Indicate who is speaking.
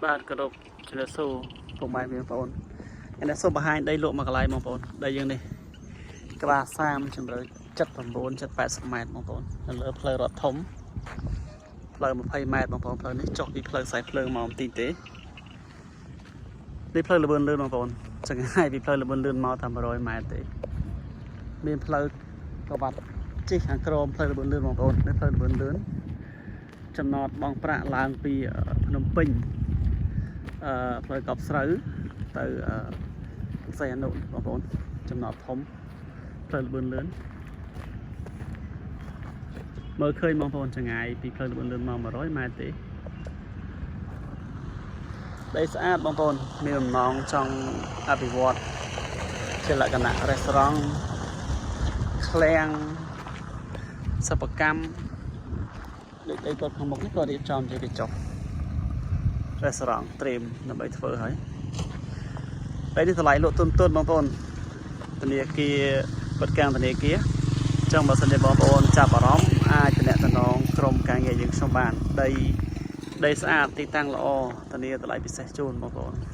Speaker 1: បាទគោរពជំរាបសួរពុកម៉ែបងប្អូនថ្ងៃនេះសូមបង្ហាញដីលក់មួយកន្លែងបងប្អូនដីយើងនេះក្បាល30ជម្រៅ79 70 80ម៉ែត្របងប្អូននៅលើផ្លូវរត់ធំផ្លូវ20ម៉ែត្របងប្អូនផ្លូវនេះចុះពីផ្លូវខ្សែភ្លើងមកបន្តិចទេនេះផ្លូវលបឿនលឿនបងប្អូនចង្ហាយពីផ្លូវលបឿនលឿនមកតែ100ម៉ែត្រទេមានផ្លូវក្បាត់ជិះខាងក្រោមផ្លូវលបឿនលឿនបងប្អូននេះផ្លូវលបឿនលឿនចំណតបងប្រាក់ឡើងពីភ្នំពេញ ផ្លូវកប់ស្រូវទៅសីហនុបងប្អូនចំណតធំផ្លូវលបឿនលឿនមើលឃើញបងប្អូនចង្ងាយពីផ្លូវលបឿនលឿនមក100ម៉ែត្រទេដីស្អាតបងប្អូនមានបំណងចង់អភិវឌ្ឍជាលក្ខណៈរេស្តូរ៉ង់ឃ្លាំងសិប្បកម្មដូចដីគាត់ខាងមុខនេះក៏រៀបចំជាកញ្ចុះ រេស្តូរ៉ង់ត្រៀមដើម្បីធ្វើហើយពេលនេះតម្លៃលក់ទុនទុនបងប្អូនធនាគារគាត់កាំងធនាគារចង់បើសិនជាបងប្អូនចាប់អារម្មណ៍អាចទំនាក់ទំនងក្រុមការងារយើងខ្ញុំបានដីដីស្អាតទីតាំងល្អធានាតម្លៃពិសេសជូនបងប្អូន។